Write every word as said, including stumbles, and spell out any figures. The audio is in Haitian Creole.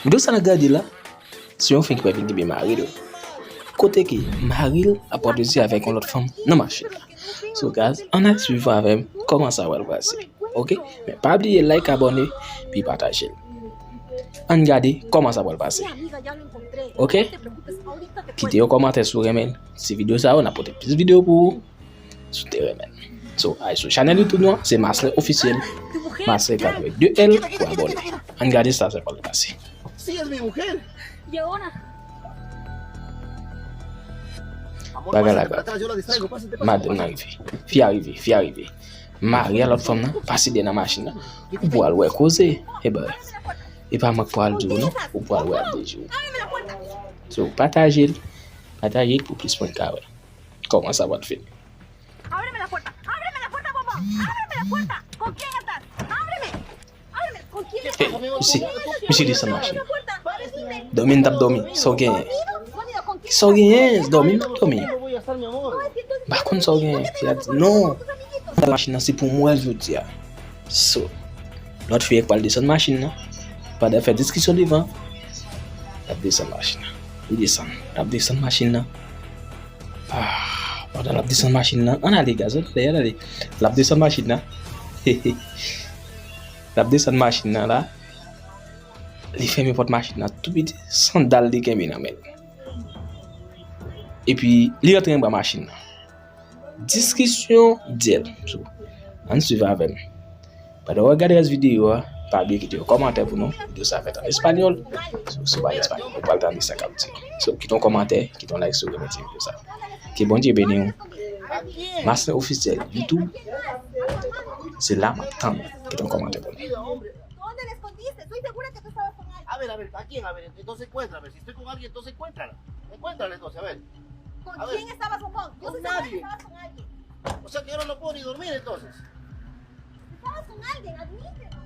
Videyo sa n ap gade la, se yon fanm ki pa vin kenbe mari l. Kote ke mari l ap pran plezi avèk yon lòt fanm nan machin la. So, guys, ann al swiv avè m kòman sa pral pase. Oke? Men pa bliye like, abòne, pi pataje l. Ann gade kòman sa pral pase. Oke? Kite yon kòmantè si w renmen ti videyo sa yo, n ap pote plis videyo pou ou. Si w te renmen. So, al sou chanèl YouTube nou an, se Marcelin Officiel. Marcelin ka jwe de L pou abòne. Ann gade sa sa pral pase. Sí, es mi mujer. Bagay la grav. Madanm nan rive. Fi a rive, fi a rive. Mari a lòt fanm nan pase dèyè nan machin nan. Ou pral wè koze. Eben, e pa mwen k pral di w non. Ou pral wè ap di w. So, pataje l. Pataje l pou plis moun ka wè kòman sa pral fini. Ábreme la puerta, ábreme la puerta, bobo. Ábreme la puerta. ¿Con quién estás? Ábreme. Ábreme. ¿Con quién estás? Hey, misye, misye desann machin. Dòmi n t ap dòmi, sa w genyen? Sa w genyen? Dòmi n t ap dòmi. M pa konn sa w genyen. Fi a di, non. Machin nan se pou mwen jodi a. So, lòt fi a k pral desann machin nan. Pandan fè diskisyon devan, l ap desann machin nan. Li desann. L ap desann machin nan. Ah, pandan l ap desann machin nan, ann ale, guys, ann ale, ann ale. L ap desann machin nan. L ap desann machin nan la. Li fèmen pòt machin nan tou piti, sandal li kenbe nan men l. Epi, li rantre anba machin nan. Diskisyon dyèl. So, ann swiv avè m. Pandan w ap gade rès videyo a, pa bliye kite yon kòmantè pou nou. Videyo sa fèt an espanyòl. So, si w pale espanyòl, ou pral tande sa k ap di. So, kite yon kòmantè, kite yon like si w renmen ti videyo sa. Ke Bondye beni w. Marcelin Officiel YouTube. Se la m ap tann. Kite yon kòmantè pou nou. ¿Dónde la escondiste? Estoy segura que tú estabas con alguien. A ver, a ver, ¿a quién? A ver, entonces encuéntrame. Si estoy con alguien, entonces encuéntrala. Encuéntrala entonces, a ver. ¿Con quién estabas, bombón? Yo estoy segura que estabas con alguien. O sea que ahora no puedo ni dormir entonces. Estabas con alguien, admítelo.